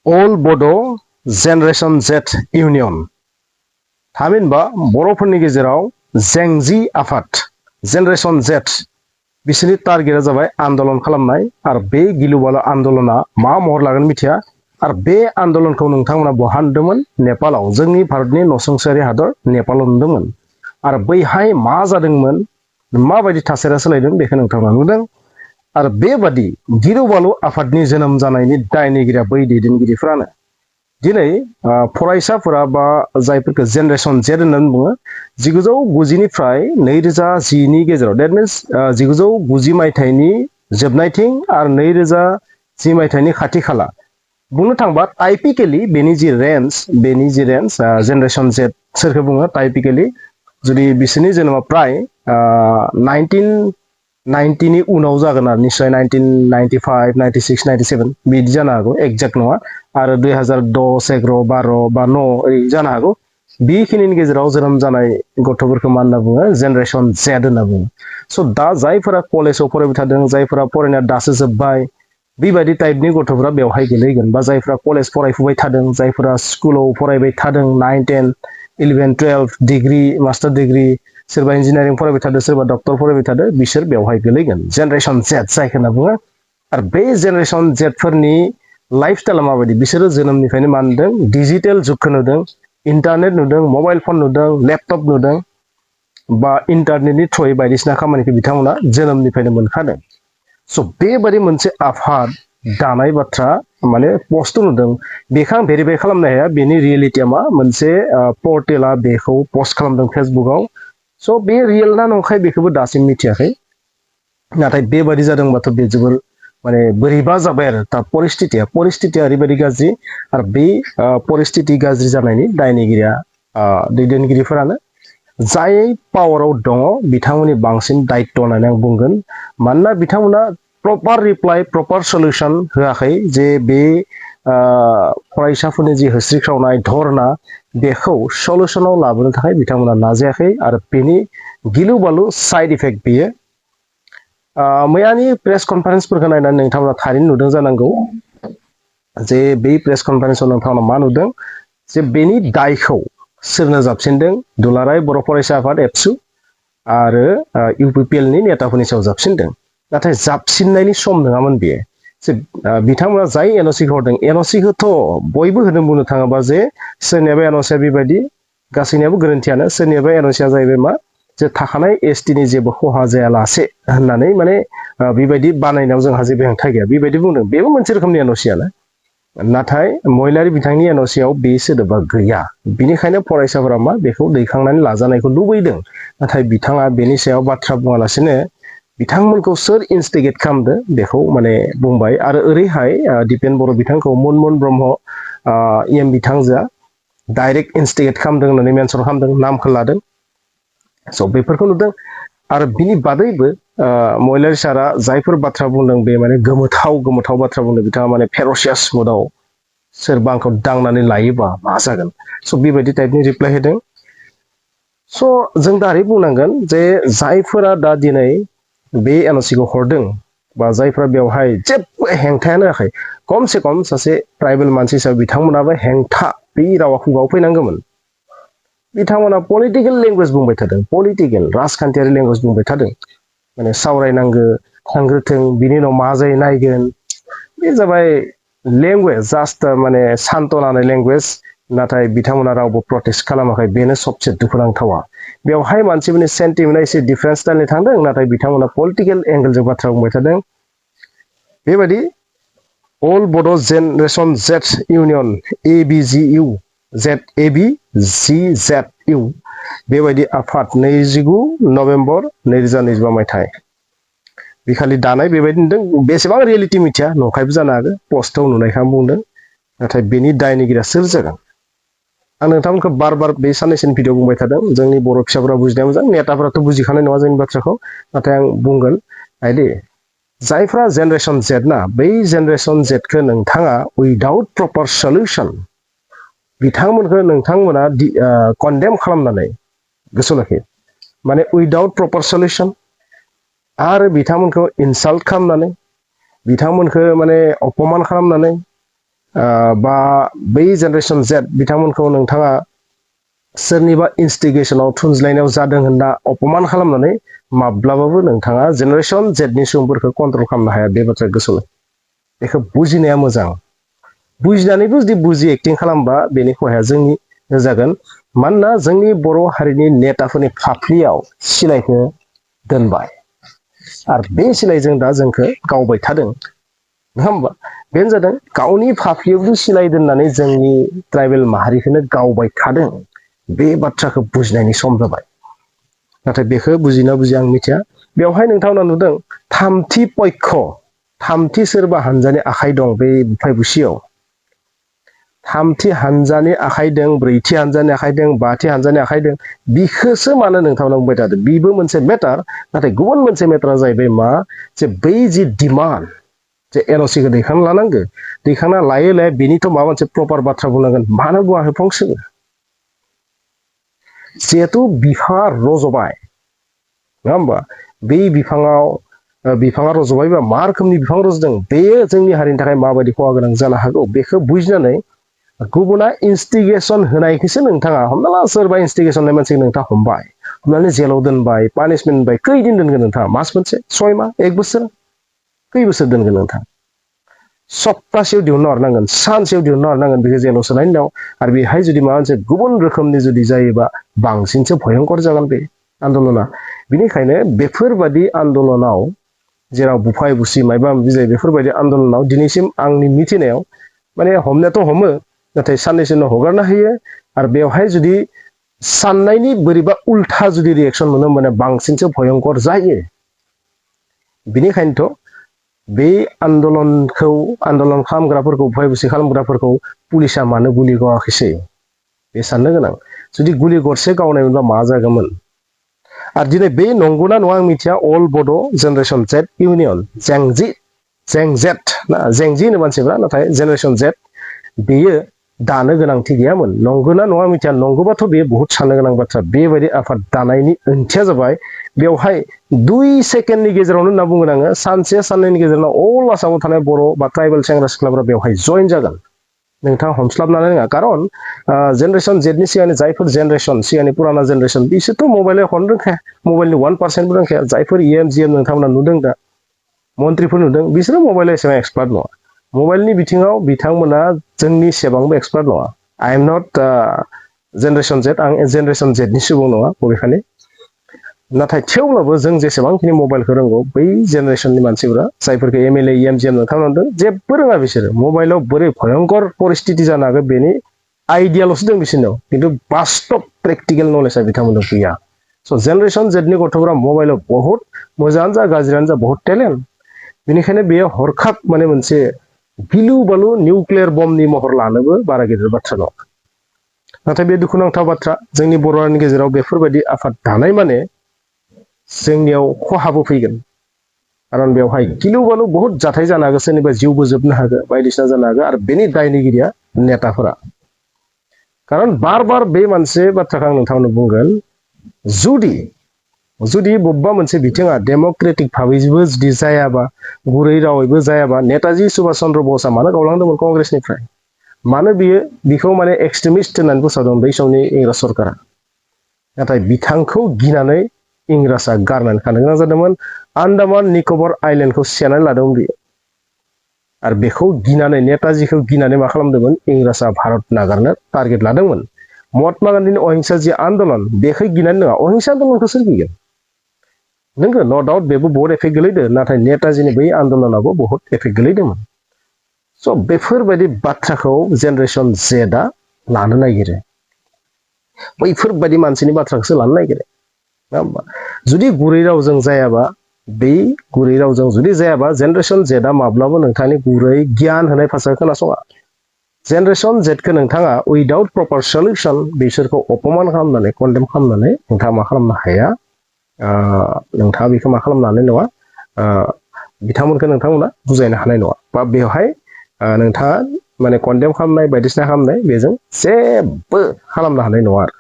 अल बड' generation Z union थामहिनबा बर'फोरनि गेजेराव जेंजि आफाद जेनेरेशन जेड बिसोरनि टारगेटआ जाबाय आन्दोलन खालामनाय आरो बे गिलु बालु आन्दोलना मा महर लागोन मिथिया आरो बे आन्दोलनखौ नोंथांमोना बहा नुदोंमोन नेपालाव जोंनि भारतनि नसुंसेयारि हादर नेपालाव नुदोंमोन आरो बैहाय मा जादोंमोन माबायदि थासारिया सोलायदों बेखौ नोंथांमोना नुदों आरो बेबादि गिलु बालु आफादनि जोनोम जानायनि दायनिगिरिया बै दैदेनगिरिफोरानो दिनै फरायसाफोरा बा जायफोरखौ जेनेरेशन जेड होननानै बुङो 1990निफ्राय 2010नि गेजेराव डेट मिन्स 1990 मायथाइनि जोबनायथिं आरो 2010 मायथाइनि खाथि खाला बुंनो थांबा टाइपिकेलि बेनि जि रेन्ज जेनेरेशन जेड सोरखौ बुङो टाइपिकेलि जुदि बिसोरनि जोनोमा प्राय 1990 नि उनाव जागोन आरो निश्चय 1995 96 97 बिदि जानो हागौ एक्जेक्ट नङा आरो 2010 11 12 बा 9 ओरै जानो हागौ बेखिनिनि गेजेराव जोनोम जानाय गथ'फोरखौ मा होनना बुङो जेनेरेशन जेड होनना बुङो स' दा जायफोरा कलेजाव फरायबाय थादों जायफोरा फरायनाया दासो जोब्बाय बेबायदि टाइपनि गथ'फोरा बेवहाय गोलैगोन बा जायफोरा कलेज फरायफुबाय थादों जायफोरा स्कुलाव फरायबाय थादों 9 10 11 12 डिग्री मास्टार डिग्री सोरबा इन्जिनियारिं फरायबाय थादों सोरबा डक्टर फरायबाय थादों बिसोर बेवहाय गोलैगोन जेनेरेशन जेड जायखौ होनना बुङो आरो बे जेनेरेशन जेडफोरनि लाइफ स्टाइला माबायदि बिसोरो जोनोमनिफ्रायनो मा नुदों डिजिटेल जुगखौ नुदों इन्टारनेट नुदों मबाइल फन नुदों लेपटप नुदों बा इन्टारनेटनि थ्रुयै बायदिसिना खामानिखौ बिथांमोना जोनोमनिफ्रायनो मोनखादों स' बेबादि मोनसे आफाद दानाय बाथ्रा माने पस्ट नुदों बेखौ आं भेरिफाइ खालामनो हाया बेनि रियेलिटिया मा मोनसे पर्टेला बेखौ पस्ट खालामदों फेसबुकाव स' बे रियेल ना नंखाय बेखौबो दासिम मिथियाखै नाथाय बेबादि जादोंबाथ' बे जोबोर माने बोरैबा जाबाय आरो दा परिस्थितिया ओरैबायदि गाज्रि आरो बे परिस्थिति गाज्रि जानायनि दायनिगिरिया दैदेनगिरिफोरानो जाय पावाराव दङ बिथांमोननि बांसिन दायित्व होननानै आं बुंगोन मानोना बिथांमोना प्रपार रिप्लाइ प्रपार सलिउसन होआखै जे बे फरायसाफोरनि जि होस्रिख्रावनाय धरना बेखौ सलिउसनाव लाबोनो थाखाय बिथांमोना नाजायाखै आरो बेनि गिलु बालु साइड इफेक्ट बेयो मैयानि प्रेस कनफारेन्सफोरखौ नायनानै नोंथांमोना थारैनो नुदों जानांगौ जे बे प्रेस कनफारेन्सआव नोंथांमोना मा नुदों जे बेनि दायखौ सोरनो जाबसिनदों दुलाराय बर' फरायसा आफाद एबसु आरो इउपिपिएलनि नेताफोरनि सायाव जाबसिनदों नाथाय जाबसिननायनि सम नङामोन बेयो जे बिथांमोना जाय एनअसिखौ हरदों एनअसिखौथ' बयबो होनो बुंनो थाङोबा जे सोरनियाबा एनअसिया बेबायदि गासैनियाबो गोरोन्थियानो सोरनियाबा एनअसिया जाहैबाय मा जे थाखानाय एसटिनि जेबो खहा जायालासे होननानै माने बेबायदि बानायनायाव जोंहा जेबो हेंथा गैया बेबायदि बुंदों बेबो मोनसे रोखोमनि एनअसियानो नाथाय महिलारि बिथांनि एनअसियाव बे सोदोबा गैया बिनिखायनो फरायसाफोरा मा बेखौ दैखांनानै लाजानायखौ लुबैदों नाथाय बिथाङा बेनि सायाव बाथ्रा बुङालासिनो बिथांमोनखौ सोर इनस्टिगेट खालामदो बेखौ माने बुंबाय आरो ओरैहाय दिपेन बर' बिथांखौ मनमोहन ब्रह्म एम बिथांजोआ डाइरेक्ट इनस्टिगेट खालामदों होननानै मेनसन खालामदों नामखौ लादों स' बेफोरखौ नुदों आरो बिनि बादैबो महिलारि सारा जायफोर बाथ्रा बुंदों बे माने गोमोथाव बाथ्रा बुंदों बिथाङा माने फेर'सियास मुदाव सोरबा आंखौ दांनानै लायोबा मा जागोन स' बेबायदि टाइपनि रिप्लाइ होदों स' जों दारै बुंनांगोन जे जायफोरा दा दिनै बे एनअसिखौ हरदों बा जायफोरा बेवहाय जेबो हेंथायानो होआखै खमसे खम सासे ट्राइबेल मानसि हिसाबै बिथांमोनाबो हेंथा बे रावा खुगायाव फैनांगौमोन बिथांमोना पलिटिकेल लेंगुवेज बुंबाय थादों पलिटिकेल राजखान्थियारि लेंगुवेज बुंबाय थादों माने सावरायनांगो थांग्रोथों बिनि उनाव मा जायो नायगोन बे जाबाय लेंगुवेज जास्ट माने सान्थ'नानै लेंगुवेज नाथाय बिथांमोना रावबो प्रटेस्ट खालामाखै बेनो सबसे दुखुनांथावा बेवहाय मानसिफोरनि सेन्टिमेन्टआ एसे डिफारेन्ट स्टाइलनि थांदों नाथाय बिथांमोना पलिटिकेल एंगेलजों बाथ्रा बुंबाय थादों बेबायदि अल बड' generation Z union ABGU ZABGZU बेबायदि आफाद 29 नभेम्बर 2025 मायथाइ बेखालि दानाय बेबायदि नुदों बेसेबां रियेलिटि मिथिया नंखायबो जानो हागौ पस्टआव नुनायखौ बुंदों नाथाय बेनि दायनिगिरिया सोर जागोन आं नोंथांमोनखौ बार बार बे साननैसोनि भिडिअ बुंबाय थादों जोंनि बर' फिसाफोरा बुजिनाया मोजां नेताफोराथ' बुजिखानाय नङा जोंनि बाथ्राखौ नाथाय आं बुंगोन आइदि जायफ्रा जेनेरेशन जेड ना बै जेनेरेशन जेडखौ नोंथाङा उइदाउट प्रपार सलिउसन बिथांमोनखौ नोंथांमोना कन्डेम खालामनानै गोसो लाखि माने उइदाउट प्रपार सलिउसन आरो बिथांमोनखौ इनसाल्ट खालामनानै बिथांमोनखौ माने अपमान खालामनानै बा बै जेनेरेशन जेड बिथांमोनखौ नोंथाङा सोरनिबा इन्स्टिगेशनाव थुनज्लायनायाव जादों होनना अपमान खालामनानै माब्लाबाबो नोंथाङा जेनेरेशन जेडनि सुबुंफोरखौ कन्ट्रल खालामनो हाया बे बाथ्राया गोसोआव बेखौ बुजिनाया मोजां बुजिनानैबो जुदि बुजि एक्टिं खालामबा बेनि खहाया जोंनि जागोन मानोना जोंनि बर' हारिनि नेताफोरनि फाफ्लियाव सिलायखौ दोनबाय आरो बे सिलायजों दा जोंखौ गावबाय थादों नङा होमबा बेनो जादों गावनि फाफ्लियावबो सिलाय दोननानै जोंनि ट्राइबेल माहारिखौनो गावबाय थादों बे बाथ्राखौ बुजिनायनि सम जाबाय नाथाय बेखौ बुजिना बुजिया आं मिथिया बेवहाय नोंथांमोना नुदों थामथि पक्ष थामथि सोरबा हानजानि आखाइ दं बे बुफाय बुसियाव थामथि हानजानि आखाइ दं ब्रैथि हानजानि आखाइ दं बाथि हानजानि आखाइ दं बिखौसो मानो नोंथांमोना बुंबाय थादों बेबो मोनसे मेटार नाथाय गुबुन मोनसे मेटारा जाहैबाय मा जे बै जि डिमान्ड जे एनअसिखौ दैखांना लानांगौ दैखांना लायै लायै बेनिथ' माबा मोनसे प्रपार बाथ्रा बुंनांगोन मानो बुङाखै फंसेबो जिहेथु बिफाङा रज'बाय नङा होमबा बै बिफाङा रज'बायबा मा रोखोमनि बिफां रज'दों बेयो जोंनि हारिनि थाखाय माबायदि खहा गोनां जानो हागौ बेखौ बुजिनानै गुबुना इन्स्टिगेसन होनायखौसो नोंथाङा हमना ला सोरबा इन्स्टिगेसन होनाय मानसिखौ नोंथाङा हमबाय हमनानै जेलाव दोनबाय पानिशमेन्ट होनबाय खैदिन दोनगोन नोंथाङा मास मोनसे 6 माह 1 बोसोर खै बोसोर दोनगोन नोंथाङा सप्तासेयाव दिहुनना हरनांगोन सानसेयाव दिहुनना हरनांगोन बेखौ जेलाव सोनायनि उनाव आरो बेहाय जुदि माबा मोनसे गुबुन रोखोमनि जुदि जायोबा बांसिनसो भयंकर जागोन बे आन्दलना बेनिखायनो बेफोरबादि आन्दलनाव जेराव बुफाय बुसि मायबा माबि जायो बेफोरबायदि आन्दलनाव दिनैसिम आंनि मिथिनायाव माने हमनायाथ' हमो नाथाय साननैसो उनाव हगारना होयो आरो बेवहाय जुदि साननायनि बोरैबा उल्था जुदि रिएक्सन मोनो माने बांसिनसो भयंकर जायो बेनिखायनोथ' बे आन्दलन खालामग्राफोरखौ बुफाय बुसि खालामग्राफोरखौ पुलिसा मानो गुलि गावाखैसै बे साननो गोनां जुदि गुलि गरसे गावनायमोनबा मा जागौमोन आरो दिनै बे नंगौना नङा आं मिथिया अल बड' जेनेरेशन जेड इउनियन जेंजेट ना जेंजि होनो मानसिफ्रा नाथाय जेनेरेशन जेड बेयो दानो गोनांथि गैयामोन नंगौना नङा मिथिया नंगौबाथ' बेयो बहुत साननो गोनां बाथ्रा बेबायदि आफाद दानायनि ओंथिया जाबाय बेवहाय 2 सेकेन्डनि गेजेरावनो होनना बुंगोन आङो सानसे साननैनि गेजेरावनो अल आसामाव थानाय बर' बा ट्राइबेल सेंग्रा सिख्लाफोरा बेवहाय जइन जागोन नोंथाङा हमस्लाबनानै नङा खारन जेनेरेशन जेडनि सिगांनि जायफोर जेनेरेशन सिगांनि पुराना जेनेरेशन बिसोरथ' मबाइल हरनो रोंखाया मबाइलनि 1%बो रोंखाया जायफोर EM GM नोंथांमोना नुदों दा मन्त्रिफोर नुदों बिसोरो मबाइलाव एसेबां एक्सपार्ट नङा मबाइलनि बिथिङाव बिथांमोना जोंनि सेबांबो एक्सपार्ट नङा I am not generation Z आं जेनेरेशन जेडनि सुबुं नङा बबेखानि नाथाय थेवब्लाबो जों जेसेबांखिनि मबाइलखौ रोंगौ बै जेनेरेशननि मानसिफोरा जायफोरखौ MLA EM GM नोंथांमोना नुदों जेबो रोङा बिसोरो मबाइलाव बोरै भयंकर परिस्थिति जानो हागौ बेनि आइडियाल'सो दं बिसोरनाव खिन्थु बास्तब प्रेक्टिकेल नलेजआ बिथांमोनाव गैया स' जेनेरेशन जेडनि गथ'फोरा मबाइलाव बहुत मोजाङानो जा गाज्रियानो जा बहुत टेलेन्ट बेनिखायनो बेयो हरखाब माने मोनसे गिलु बालु निउक्लियार बमनि महर लानोबो बारा गिदिर बाथ्रा नङा नाथाय बे दुखुनांथाव बाथ्रा जोंनि बर' हारिनि गेजेराव बेफोरबायदि आफाद दानाय माने जोंनियाव खहाबो फैगोन खारन बेवहाय गिलु बालु बहुत जाथाय जानो हागौ सोरनिबा जिउबो जोबनो हागौ बायदिसिना जानो हागौ आरो बेनि दायनिगिरिया नेताफोरा खारन बार बार बे मोनसे बाथ्राखौ आं नोंथांनो बुंगोन जुदि बबेबा मोनसे बिथिङा डेम'क्रेटिक भाबैबो जुदि जायाबा गुरै रावैबो जायाबा नेताजि सुभाष चन्द्र बसआ मानो गावलांदोंमोन कंग्रेसनिफ्राय मानो बिखौ माने एक्सट्रिमिस्ट होननानै फोसावदों बै समनि इंराज सरकारा नाथाय बिथांखौ गिनानै इंराजआ गारनानै खानो गोनां जादोंमोन आन्दामान निकबार आइलेण्डखौ सेनानै लादोंमोन बियो आरो बेखौ गिनानै नेताजिखौ गिनानै मा खालामदोंमोन इंराजआ भारत नागारनो टारगेट लादोंमोन महात्मा गान्धीनि अहिंसा जि आन्दलन बेखौ गिनानै नङा अहिंसा आन्दलनखौ सोर गिगोन नंगौ न' डाउट बेबो बहुत एफेक्ट गोलैदों नाथाय नेताजिनि बै आन्दलनाबो बहुत एफेक्ट गोलैदोंमोन स' बेफोरबायदि बाथ्राखौ जेनेरेशन जेडआ लानो नागिरो बैफोरबायदि मानसिनि बाथ्राखौसो लानो नागिरो नङा होमबा जुदि गुरै रावजों जायाबा बै गुरै रावजों जुदि जायाबा जेनेरेशन जेडआ माब्लाबा नोंथांनि गुरै गियान होनाय भाषाखौ खोनासङा जेनेरेशन जेडखौ नोंथाङा उइदाउट प्रपार सलिउसन बिसोरखौ अपमान खालामनानै कन्डेम खालामनानै नोंथाङा मा खालामनो हाया नोंथाङा बेखौ मा खालामनो हानाय नङा बिथांमोनखौ नोंथांमोना बुजायनो हानाय नङा बा बेवहाय नोंथाङा माने कन्डेम खालामनाय बायदिसिना खालामनाय बेजों जेबो खालामनो हानाय नङा आरो